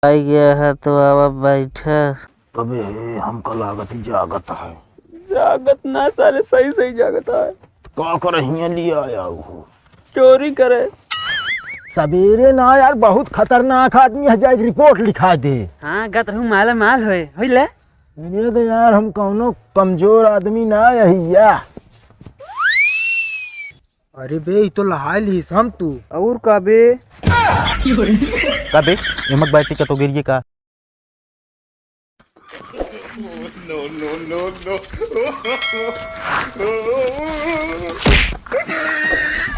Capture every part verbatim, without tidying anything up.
आई गया है तो आवा बैठा। अबे, हमका लागत ही जागत है। जागत ना साले, सही सही जागत है। का कर हियां लिया आया हो? चोरी करे। सवेरे ना यार, बहुत खतरनाक आदमी है, जाए रिपोर्ट लिखा दे। हाँ, गत रहू माला माल होए, होई ले। ये तो यार हम कौनो कमजोर आदमी ना यही या। अरे बे, ई तो लहाय लीस हम तू। और का बे? का बे? एमक बैठी का तो गिरिए का?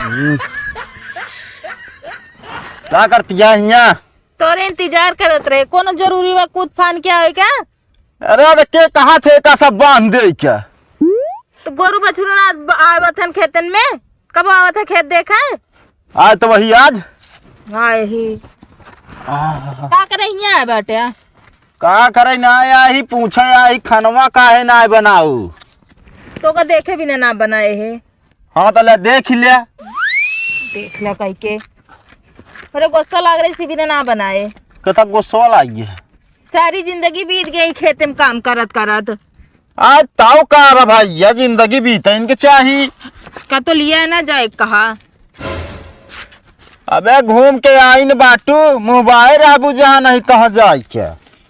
हम्म। का करतिया हियां? तोरे इंतजार करत रहे, कोनो जरूरी बा कूद फान के आवे का? अरे, अरे, के कहा थे का सब बांध दे क्या? तो गोरू बछरू ना ब-, आवत हन खेतन में, कब आवत है खेत देखे? आज तो वही आज। हाँ, यही। आह। का करे हियां आए बाटे? का करे ना आया ही, पूछे आई, खनवा काहे ना बनाऊ? तो का देखे बिना ना बनाए है? हाँ, तो ले, देख ही ले। देख ले कह के। अरे, गुस्सा लाग रही, इसी बिना ना बनाए। कता गुस्सा लाग गया? सारी जिंदगी बीत गई खेते में काम करत करत। आज ताऊ का बा भैया, जिंदगी बीते इनके चाही। का तो लिया ना जाए कहा। अबे, घूम के आइन बाटू, मुँह बाए रहबू जहाँ नहीं तहाँ जाए के।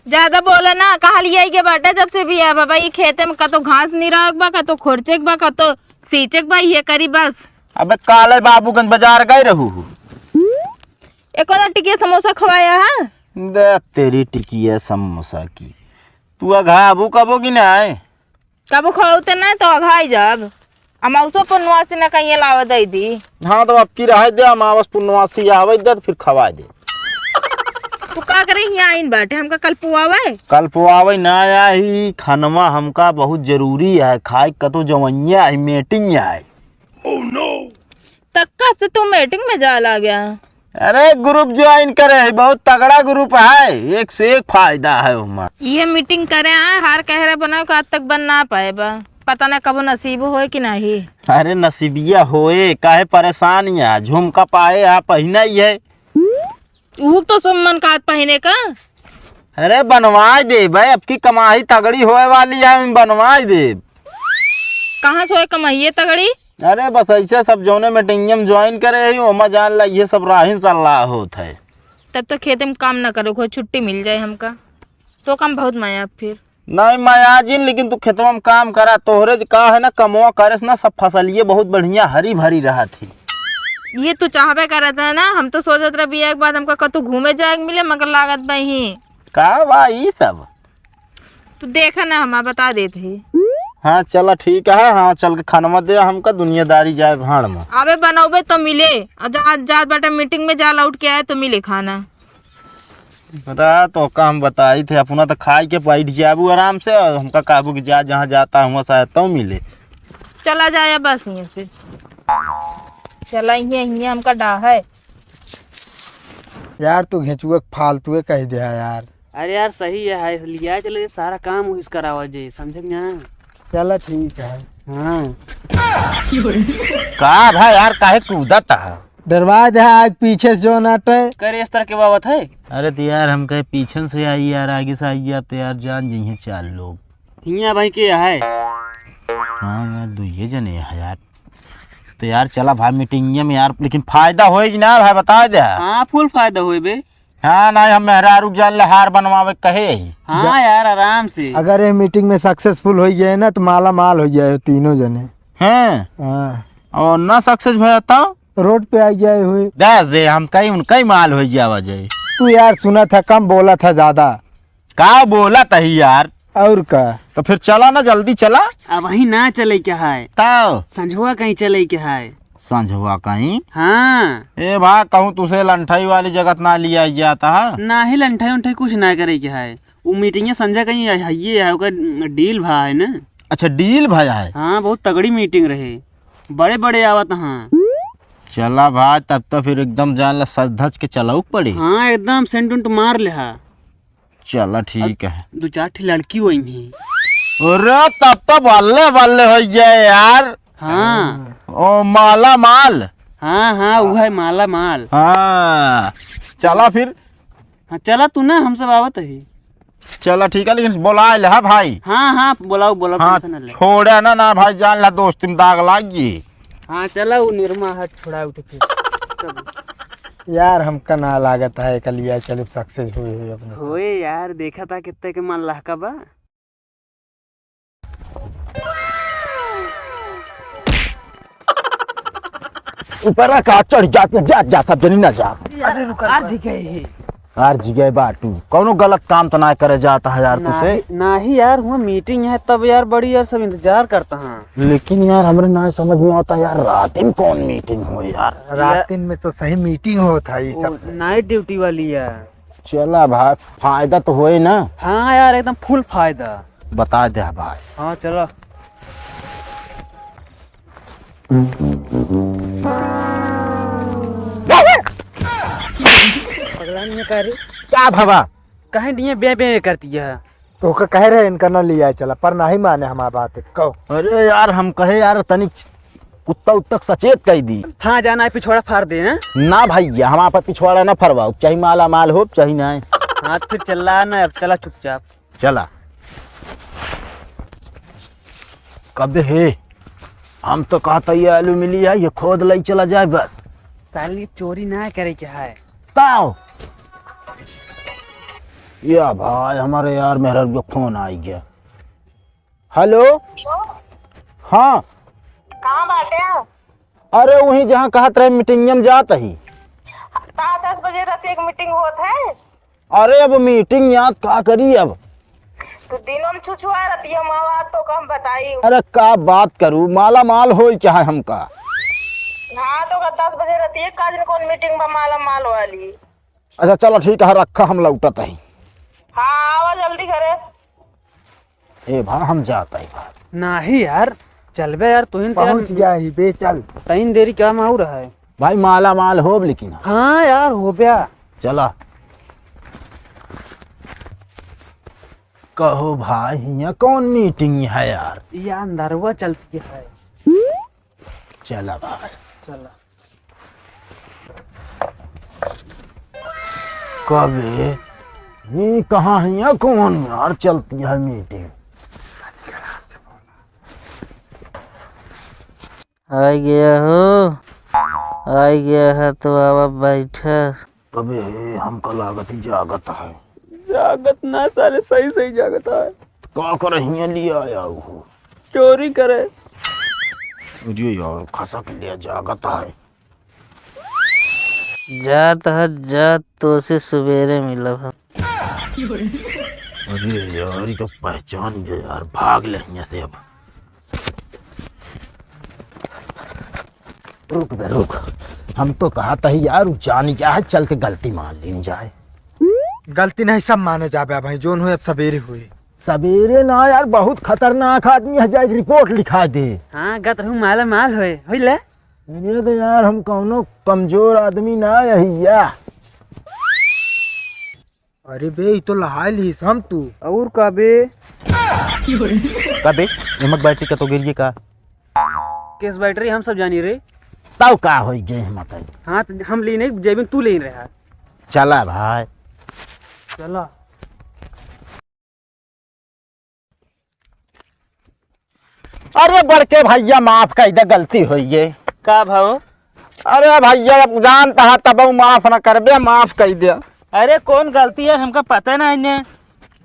ज्यादा बोला ना, कहा लिया के बाटे जब से भी है बाबा, ये खेते में का तो घास नहीं रख बा, का तो खोरचे के बा, का तो सींचे के बा, ये करी बस। अबे काले बाबूगंज बाजार गए रहू। एको ना टिकिया समोसा खवाया है? दे तेरी टिकिया समोसा की। तू अघाबू कबो की ना आए? कबो खाओ ते ना तो अघाई जाब। अमावसो पुनवासी ना कहीं लावे दे दी। हाँ तो अब की रहे दे, अमावस पुनवासी आवे दे तो फिर खवाए दे। तू का करे यहाँ आइन बाटे, हमका कल पुआवे? कल पुआवे ना आया ही, खनवा हमका बहुत जरूरी है, खाए कतो जवैया है, मीटिंग है। तब कब से तू मीटिंग में जा लाग गया? अरे ग्रुप ज्वाइन करे है, बहुत तगड़ा ग्रुप है, एक से एक फायदा है ओमा। ये मीटिंग करे हैं, हार कह रहे बनाओ का आज तक बन ना पाए बा। पता ना कबो नसीब होए कि नहीं। अरे नसीबिया होए, काहे परेशान या? झुमका पाए आ पहिना ही है। ऊ तो सब मन का पहने का। अरे बनवाए देब, अब की कमाई तगड़ी होए वाली है, हम बनवाए देब। कहाँ से होए कमाइए तगड़ी? अरे बस ऐसे सब जौने मीटिंग में ज्वाइन करे ही, ओमा जान ला ये सब राहिन सलाह होत है। तब तो खेते में काम ना करो, कोई छुट्टी मिल जाए हमका, तो काम बहुत माया फिर। नहीं माया जिन, लेकिन तू खेतवा में काम करा, तोहरे ज का है ना, कमवा करे से ना सब फसलिये बहुत बढ़िया हरी भरी रहत ही। ये तू चाहबे करत है ना, हम तो सोचत रहे बिया के बाद हमका कतू घूमे जाए के मिले, मगर लागत बा ही। का बा ई सब? तू देखा ना, हम बता देत ही। हाँ चला ठीक है, हाँ चल के खानवा दे हमका, दुनियादारी जाए भाड़ में। अबे बनौबे तो मिले, और जा, जात बाटे मीटिंग में, जा लौट के आए तो मिले खाना। रात ओका हम बताई थे, अपना तो खाई के बैठ जाबू आराम से, और हमका कहबू कि जा जहाँ जाता हुआ शायद तो मिले। चला जाए बस यहाँ से, चला यहाँ, यहाँ हमका डा है। यार तू घेचुआ के फालतुए कह दे है यार। अरे यार सही है, है, लिया चले, सारा काम वही से करावा जे, समझे कि ना? चला ठीक है। हाँ। का भाई यार काहे कूदत है? डरवा दे आज पीछे से जो नाटे। करे इस तरह के बाबत है? अरे तो यार हम कहे पीछे से आई यार, आगे से आई आप तो यार जान जइहे चार लोग। हियाँ भाई के है? हाँ यार दुइये जने है यार। तो यार चला भाई मीटिंगिया में यार, लेकिन फायदा होए कि ना भाई बता दे। हाँ फुल फायदा होए बे। हाँ नहीं हम मेहरारू के जान ले हार बनवावे कहे ही। हाँ जा- यार आराम से। अगर ये मीटिंग में सक्सेसफुल हो गए ना तो माला माल हो जाए तीनों जने। हैं? हाँ। और ना सक्सेस भया तो? रोड पे आ जाए हुए। दस बे हम कहीं उनका ही माल हो जावा जाए। तू यार सुना था कम बोला था ज्यादा। का बोला तही यार? और का? तो फिर चला ना जल्दी चला। अब वहीं ना चले के है। तब? संझवा कहीं चले के है। संझवा कहीं? हाँ। ए भा कहूँ तुसे लंठाई वाली जगत ना लिया जाता है। ना ही लंठाई उंठाई कुछ ना करे के है। उ मीटिंग संझा कहीं है, ये है ओकर डील भा है ना। अच्छा डील भा है। हाँ बहुत तगड़ी मीटिंग रहे, बड़े बड़े आवत हाँ। चला भाई तब तो फिर एकदम जान ला सज धज के चलाऊ के पड़ी। हाँ एकदम सेंट उंट मार ले हा। चला ठीक है। दो चार ठी लड़की वही हैं। अरे तब तो बल्ले बल्ले हो जाए यार। हाँ। ओ माला माल। हाँ हाँ वो है माला माल। हाँ चला फिर। हाँ, चला तू ना, हम सब आवत ही। चला ठीक है, लेकिन बोलाए ले, हाँ भाई। हाँ, हाँ, बोलाओ, बोलाओ, हाँ, tension न ले। छोड़े ना, ना भाई, जान ला दोस्ती में दाग लाग गई। हाँ, चला, वो निरमा हाथ छोड़ा उठ के। यार, हमका ना लागत है, कल ये चलिप success हुई, हुई अपने से। होए यार, देखा था कितने के मन लहका बा। ऊपर का चढ़ जात न, जात, जात, सब जनी ना जा। अरे रुका, हार जी गए ही। हार जी गए बाटू, कौनो गलत काम तो ना करे जाता है यार तुसे। नाही, नाही यार, हुआ meeting है तब यार, बड़ी यार सब इंतजार करता है। लेकिन यार हमरे ना समझ में आता यार, रात में कौन meeting हो यार? रात में तो सही meeting होत है, ये सब night duty वाली है। चला भाई, फायदा तो होए ना। हाँ यार, एकदम full फायदा। बता दे भाई। हाँ, चला। पगला नहीं है का रे? का भवा? कहीं दिए बे बे करती है। तो ओका कहे रहे इनका ना लिया चला, पर नाही माने हमार बात। कहो। अरे यार, हम कहे यार, तनी कुत्ता उत्ता के सचेत कई दी। हाँ, जाना है, पिछवाड़ा फाड़ दे, हैं? ना भैया, हम आप पिछवाड़ा ना फरवाओ, चाहे माला माल हो, चाहे ना। हाँ, तो फिर चला ना, अब चला चुपचाप। चला। कबे हे? हम तो कहता ये आलू मिली है, ये खोद लई चला जाए बस। साली चोरी ना करे के है। ताओ। या भाई, हमारे यार मेहरारू का फोन आई गया। हेलो। हेलो। हाँ। कहाँ बाटे? अरे वहीं जहाँ कहत रहे meeting में जात ही। ता दस बजे रात एक meeting होत है। अरे अब meeting याद का करी अब। तो दिनों में छुछुआ रहती है, मावा तो कम बताई। अरे का बात करू, माला माल होई क्या है हमका? हाँ, तो का दस बजे रहती है, का दिन कौन meeting बा माला माल वाली? अच्छा चलो ठीक है, रखा, हम लौटत ही। हाँ, आवा जल्दी घरे। ए भा, हम जात ही भा। नाही यार, चलबे यार, तुहिन तो यार पहुँच गया ही बे, चल। तइन देरी क्या माऊ रहा है? भाई माला माल होब लेकिन। हाँ यार, होब्या। चला। कहो भाई, हियाँ कौन meeting है यार? ये अंदरवा चलती है। चला भाई। चला। कबे? ये कहाँ है? यहाँ कौन यार चलती है meeting? आ गया हो, आ गया है तो आवा बैठा। अबे, हमका लागत ही जागत है। जागत ना साले, सही सही जागत है। का कर हियाँ लिया आया हो? चोरी करे। अरे यार, खसक लिया, जागत है। जात ह जात, तोसे सुबेरे मिलब हम। अरे यार, ई तो पहचान गया यार, भाग ले हियाँ से अब। रुक बे, रुक। हम तो कहत ही यार, उ जानी क्या है, चल के गलती मान लीन जाए। गलती नहीं, सब माने जाबे भाई, जोन होए अब सबेरे होए। सबेरे ना यार, बहुत खतरनाक आदमी है, जाए report लिखा दे। हाँ, गत रहू माला माल होए, होई ले। अरे तो यार, हम कौनो कमजोर आदमी ना यही या। अरे बे, ई तो लहाय लीस हम तू। और का बे? का बे? एमक बैटरी का तो गिर गई का? केस बैटरी हम सब जानी रे। तब का होई गए हम बताई? हाँ, तो हम ले नहीं, जेबिन तू ले रहा। चला भाई। चला। अरे बड़के भैया, माफ कई दे, गलती होई गे। का भाव? अरे भैया, अब जानता है तब माफ न करबे, माफ कई दे। अरे कौन गलती है, हमका पता नहीं ने।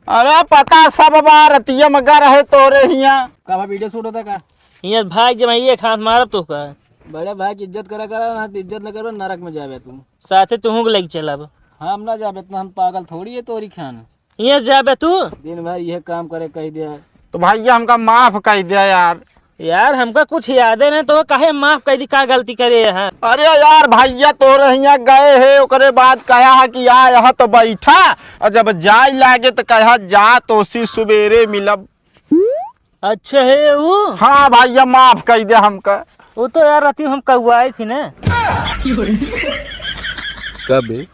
अरे पता सब बा, रतिया में गा रहे तोरे हिया। का भाई, video shoot होता का? हिया भाग जब एक हाथ मारब तो का? बड़े भाई की इज्जत करा करा ना, तो इज्जत न करबे, नरक में जाबे तू। साथे तुहूँ के लेके चलब। हम ना जाबे, इतना हम पागल थोड़ी है तोरी खान। हियाँ जाबे तू? दिन भर यह काम करे कह दिया। तो भैया हमका माफ कर दिया यार। यार हमका कुछ यादे नहीं, तो काहे माफ कर दी, का गलती करे है? अरे यार भैया तोरे हियाँ गए है, ओकरे बाद कहा है कि आ यहाँ तो बैठा, और जब जाए लागे तो कहा जा तोसी सुबेरे मिलब। अच्छा है वो? हाँ भैया माफ कर दे हमका। वो तो यार राती हम कौआए थी ना। कबे?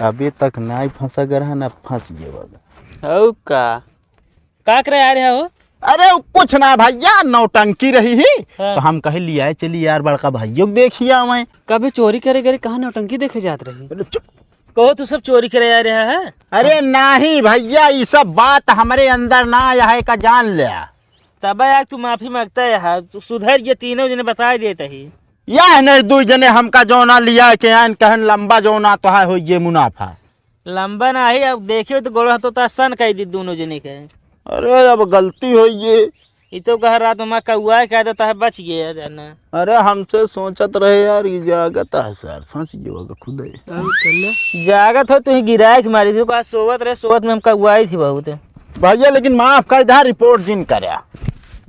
अबे तक नाई फंसा गर है ना फंस गए वाला। हौ का? का करे आ रहा हो? अरे कुछ ना भैया, नौटंकी रही ही। हाँ। तो हम कहे लियाए चली यार बड़का भैया को देखिया मैं। कभी चोरी करे करे कहाँ नौटंकी देखे जात रही? अरे चुप। कहो तू सब चोरी करे आ रहा है? अरे नाही भइया, ई सब बात हमरे अंदर ना आया है का, जान ल्या। तब आज तू माफी मांगता है, तू सुधर जे, तीनों जने बताइ देत ही। यह नहीं दुइ जने हमका जौना लिया के आइन, कहन लंबा जौना तो है होइए मुनाफा। लंबा नाही, अब देखियो तो गोड़ हाथ तो सन कइ दी दोनों जने के। अरे अब गलती होइए। ई तो कह रात में कौआ कह देता है, बच गया जाना। अरे हमसे सोचत रहे यार, ई जागत है सर, फंस गयो होगा खुदे। जागत हो, तू ही गिराए के मारी थी, का सोवत रहे, सोवत में हम कौआई थी बहुत। भइया लेकिन माफ कइ दा, रिपोर्ट जिन करया।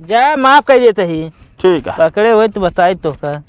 जा, माफ कइ देत ही। ठीक है। पकड़े हुए तो बताई तो का।